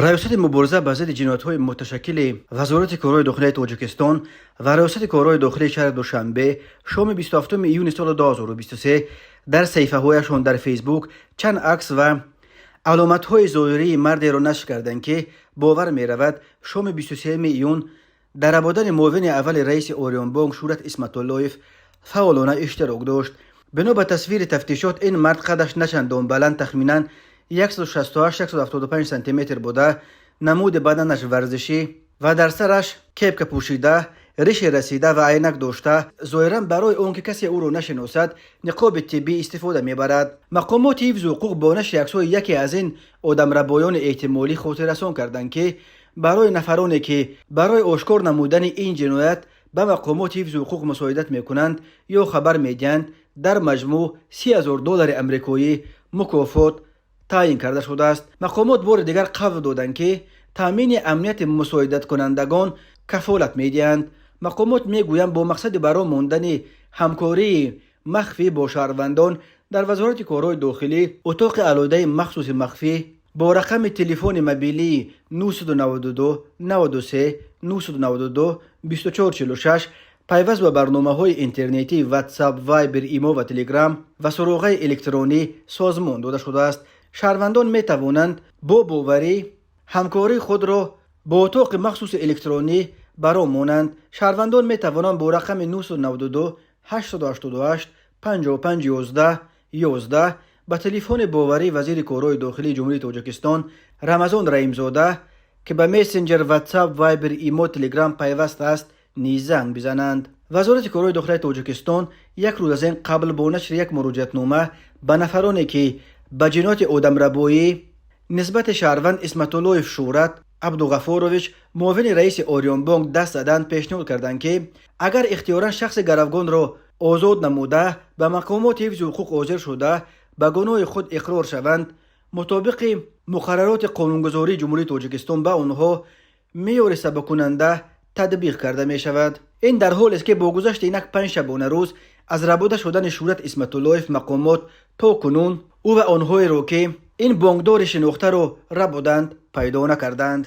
Раёсати мубориза ба зидди ҷиноятҳои муташаккили Вазорати корҳои дохилияи Тоҷикистон ва Раёсати корҳои дохилии шаҳри Душанбе шоми 27 июни соли 2023 дар саҳифаҳояшон дар Фейсбук чанд акс ва аломатҳои зоҳирии мардеро нашр карданд, ки бовар меравад, шоми 23 июн дар рабудани муовини аввали раиси Ориёнбонк Шӯҳрат Исматуллоев фаъолона иштирок дошт. Бино ба тасвири тафтишот, ин мард қадаш начандон баланд, тахминан 168-175 сантиметр буда, намуди баданаш варзишӣ ва дар сараш кепка пӯшида, риши расида ва айнак дошта, зоҳиран барои он ки касе ӯро нашиносад, ниқоби тиббӣ истифода мебарад. Мақомоти ҳифзу ҳуқуқ бо нашри аксҳои яке аз ин одамрабоёни эҳтимолӣ хотиррасон карданд, ки барои нафароне, ки барои ошкор намудани ин ҷиноят ба мақомоти ҳифзу ҳуқуқ мусоидат мекунанд ё хабар медиҳанд, дар маҷмӯъ 30 000 доллари амрикоӣ мукофот таъин карда шудааст. Мақомот бори дигар қавл доданд, ки таъмини амнияти мусоидаткунандагон кафолат медиҳанд. Мақомот мегӯянд, бо мақсади ба роҳ мондани ҳамкории махфӣ бо шаҳрвандон дар Вазорати корҳои дохилӣ утоқи алоҳидаи махсуси махфӣ бо рақами телефони мобилии 992 93 992 2446 пайваст ба барномаҳои интернетии Ватсап, Вайбер, Имо ва Телеграм ва суроғаи электронӣ созмон дода шудааст. Шаҳрвандон метавонанд бо боварӣ ҳамкории худро бо утоқи махсуси электронӣ ба роҳ монанд. Шаҳрвандон метавонанд бо рақами 992 888 55 11 11 ба телефони боварии вазири корҳои дохилии Ҷумҳурии Тоҷикистон Рамазон Раҳимзода, ки ба мессенҷер Ватсап, Вайбер, Имо, Телеграм пайваст аст, низ занг бизананд. Вазорати корҳои дохилияи Тоҷикистон як рӯз аз ин қабл бо нашри як муроҷиатнома ба нафароне, ки ба ҷинояти одамрабоӣ нисбати шаҳрванд Исматуллоев Шӯҳрат Абдуғафурович, муовини раиси Ориёнбонк, даст заданд, пешниҳод карданд, ки агар ихтиёран шахси гаравгонро озод намуда, ба мақомоти ҳифзи ҳуқуқ ҳозир шуда, ба гуноҳи худ иқрор шаванд, мутобиқи муқаррароти қонунгузории Ҷумҳурии Тоҷикистон ба онҳо меъёри сабуккунанда татбиқ карда мешавад. Ин дар ҳолест, ки бо гузашти инак 5 шабонарӯз аз рабуда шудани Шӯҳрат Исматуллоев, мақомот то кунун ӯ ва онҳоеро, ки ин бонкдори шинохтаро рабуданд, пайдо накарданд.